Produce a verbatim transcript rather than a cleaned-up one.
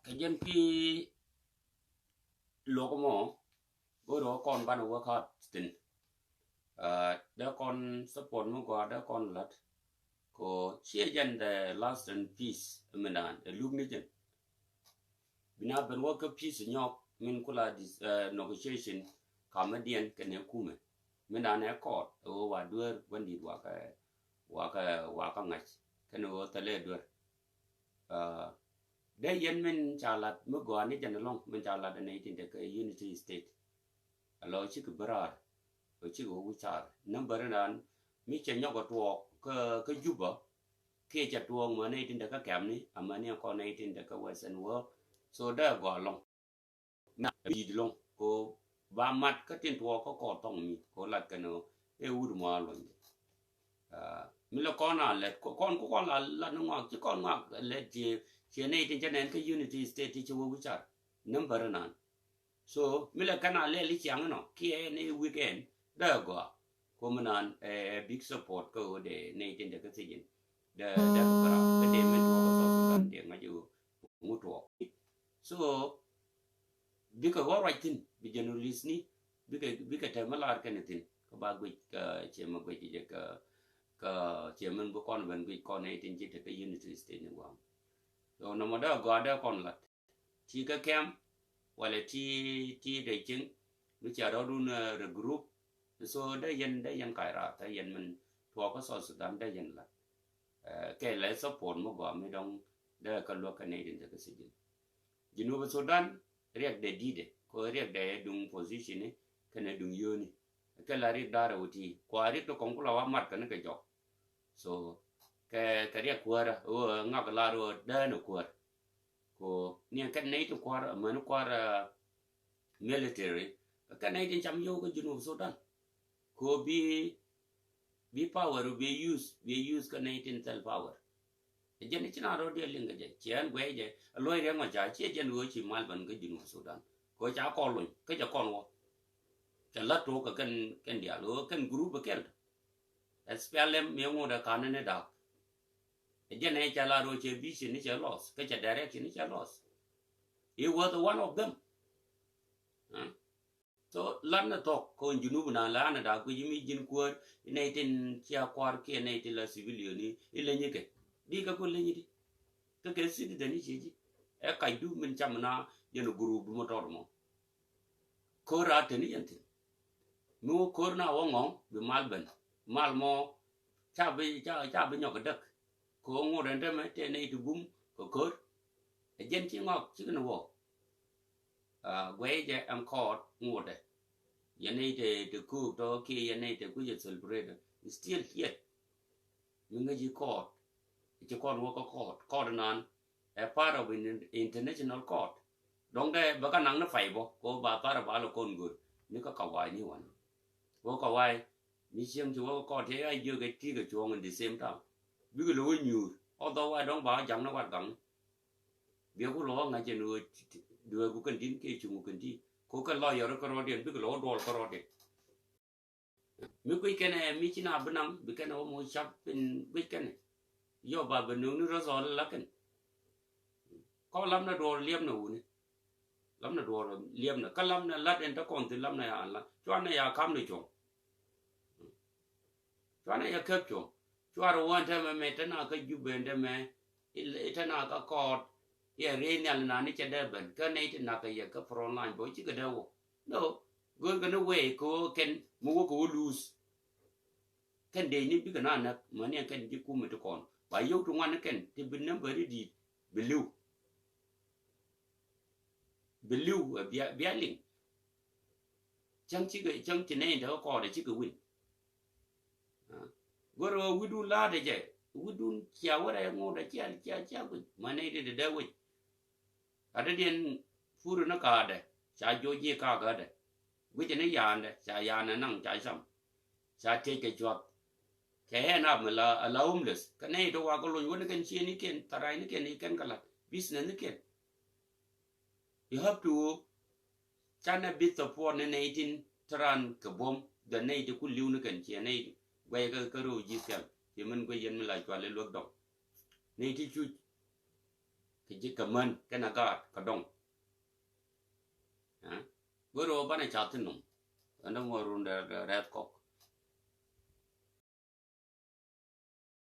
Kɛ jɛn pi luɔk mɔ, go̱o̱r ɣä kɔn banɛ work hard thin. Dee kɔn support mi gɔaa, dee kɔn la̱t. Kɔ ciɛ jɛn the last and peace mi naan ɛ luk ni jɛn. Bi na ben wä kä peace nyɔk min kula dis negotiation kamä diɛn kɛnɛ kumɛ. Mi naan ɛ kɔɔt ɛ ɣöö wa dueer gua̱n di̱t wakɛ wakɛ wakɛ ŋa̱c kɛnɛ ɣöö thɛlɛ dueer. Dee yɛn min ca lat mi gɔaa ni jɛn ɛlɔ̱ŋ min ca lat ɛn nɛy tin te kä Unity State. Alɔ cikɛ bä raar ɔ cikɛ wä wi̱caar. Nambäri naan mi cɛ nyɔk ɛ tuɔɔk kä kä Juba kiɛ cɛ tuɔɔk mɛ nɛy tin te kä kɛmni amäni ɛn kɔn nɛy tin te kä Western world. So dee gɔaa ɛlɔ̱ŋ. Na bi̱i̱t ɛlɔ̱ŋ ko ba mat kä tin tuɔɔk kä kɔɔr thɔŋ mi ko lat kɛn ɛ wut mɔ a luɔ̱ny. Mi lɛ kɔn a lɛt kɔn ku kɔn la lat ni ŋɔak ci kɔn ŋɔak lɛt ciɛ ciɛ nɛy tin cɛ nɛn kä Unity State ti ci wä wi̱caar. Nambäri naan. So mi lɛ kɛn a lɛl i̱ ciaŋ inɔ kiɛ ni weekend dee gɔaa. Ko mi naan ɛ big support kä ɣöö dee nɛy tin dee kä thiec in dee dee kä bä raar kä dee min tuɔɔk kä South Sudan dee ŋa̱c ɣöö ŋu tuɔɔk. So bikɛ ɣɔr ruac thi̱n bi journalist ni bikɛ bikɛ tɛm mi lar kɛn thi̱n kä ba guic kä ciɛ mi guic jɛ kä kä ciɛ min bi kɔn ben guic kɔn nɛy tin ci te kä Unity State ni guam. So nɔmɔ dee gɔaa dee kɔn lat ti kä kɛm walɛ ti ti dee cieŋ mi cia rɔɔdun regroup. So dee yɛn dee yɛn kac raar dee yɛn min tuɔɔk kä South Sudan dee yɛn lat. Kɛ lɛ support mi gɔaa mi dɔŋ dee kä luäk kä nɛy tin te kä sijin. Junub Sudan riɛk dee di̱t ɛ ko riɛk dee duŋ position ni kɛnɛ duŋ yio̱o̱ni. Kɛ la riɛk da̱rɛ wä ti kua riɛk ti kɔŋ ku la wa mat kɛn kɛ jɔk. So kɛ kɛ riɛk kuäärä ɣöö ŋak lar ɣöö däänɛ kuäär. Ko niɛ kɛn nɛy ti kuäär amäni kuäär military kɛn nɛy ti cam yio̱w kä Junub Sudan. Ko bi bi power bi use bi use kä nɛy tin thil power. Ɛ jɛn i̱ ci na rɔ diɛ liŋ kɛ jɛ ciɛ ɛn guɛy jɛ ɛ luɔy riɛŋ ɔ ca ciɛ jɛn ɣöö ci mal bän kä Junub Sudan. Ko ca kɔn luny kä jɛ kɔn wä. Cɛ la tok kɛ kɛn kɛn diaal ɣöö kɛn group ɛ kɛl. Ɛ S P L M mi ŋot ɛ kanɛ ni dak. Ɛ jɛn ɛ cɛ la rɔ cɛ vision ni cɛ loss kä cɛ direction ni cɛ loss. He was one of them. So lan ni thɔk kɔn Junub na la ni dak guic mi ji̱n kuäär nɛy tin cia kuar kiɛ nɛy tin la civilian ni ilɛ nyikɛ. Di kɛ kun lɛ nyi di kɛ kɛ citizen ni ci ji̱ ɛ kac du min cam na jɛn group mɔ tɔt mɔ. Ko̱r a teni yɛn thi̱n. Mi wä ko̱r na wä ŋɔ̱ŋ bi mal ben mal mɔ ca bi ca ca bi nyɔk däk. Kɛ wä ŋot ɛn tämɛ tɛ nɛy ti bum kɛ ko̱r. Ɛ jɛn ci ŋɔk cik ni wä. Guɛy jɛ ɛn kɔɔt ŋotɛ. Yɛn nɛy te te ko̱o̱k tɔ kiɛ yɛn nɛy te kui̱c ɛ celebrate still yet. Mi ŋäc i̱ kɔɔt ci kɔn wä kä kɔɔt kɔɔt nan ɛ part of international court. Dɔŋ dɛ bä kä naŋ ni pay bɔ ko ba thar ba lɔ kɔn gör ni kä kawai ni wan. Ko kawai mi cieŋ ci wä kä kɔɔt cɛ ya jiök ɛ ti kɛ cuɔ̱ŋ in the same time. Bikɛ lo̱k wä nyuur ɔ dhɔ wa dɔŋ ba jaŋ ni wat gaŋ. Biɛ ku lo̱k ŋa̱c ɛn ɣöö dueeku kɛn di̱n kiɛ cuŋu kɛn ti ko kɛ lawyer kä rɔɔdiɛn bikɛ lo̱k wä duɔl kä rɔɔdiɛn. Mi kui̱c kɛnɛ mi ci na bi naŋ bi kɛnɛ wä moc cap in guic kɛnɛ. Yɔ ba bi nööŋni result la kɛn. Kɔ lamnɛ duɔɔr liɛpnɛ wuni. Lamnɛ duɔɔr liɛpnɛ kä lamnɛ lat in te kɔn thi̱n lamnɛ ya an la cuanɛ ya kamnɛ cuɔ̱ŋ. Cuanɛ ya käp cuɔ̱ŋ. Cuarɛ wä ɛn tɛmɛ mɛ te na kä Jubɛ ɛn tɛmɛ. Te na kä kɔɔt iɛ riey nhial na ni cɛ dee ben kä nɛy ti nak kɛ yɛ kä front line bä cikɛ dee wä. No. Go̱o̱rkɛ ni wee kɛ ɣöö kɛn mi wä kɛ wä luus. Kɛn dee ni bikɛ na näk mäni ɛn kɛn ji̱ kumɛ ti kɔn ba yio̱w ti ŋuan ni kɛn ti bi nambäri di̱i̱t bi li̱w. Bi li̱w ɛ bia bia liŋ. Cäŋ cikɛ cäŋ ti nɛy in te kä kɔɔdɛ cikɛ win. Go̱rɛ ɣöö wi̱dun la̱a̱tɛ jɛ wi̱dun cia wärɛ ŋotdɛ cia cia cia guic mäni ti dee dee wec. Kä dee diɛn puri ni ka̱a̱dɛ ca joc ji̱ ka̱a̱kädɛ. Guic ni ya̱a̱ndɛ ca ya̱a̱ndɛ naŋ ca cam. Ca tiec kɛ cua̱th. Kɛ ɛn ap mi la ala homeless kä nɛy ti wakä lony wä ni kɛn ciëënikiɛn thara̱ynikiɛn i̱ kɛn kɛ la̱t business nikiɛn. You have to canɛ bi support ni nɛy tin te ran kɛ buɔ̱m the nɛy ti ku li̱w ni kɛn ciɛ nɛy guɛy kä kä röw ji̱ thiaŋ. Ciɛ min guɛy yɛn mi la cual i̱ luäk dɔŋ nɛy ti cuc. kɛ ji̱ kɛ män kɛnɛ gaat kɛ dɔŋ. Ɛ? Go̱r ɣöö banɛ cath ti nɔm. Ɛn dee ŋuɔ̱t run dee rɛth kɔk.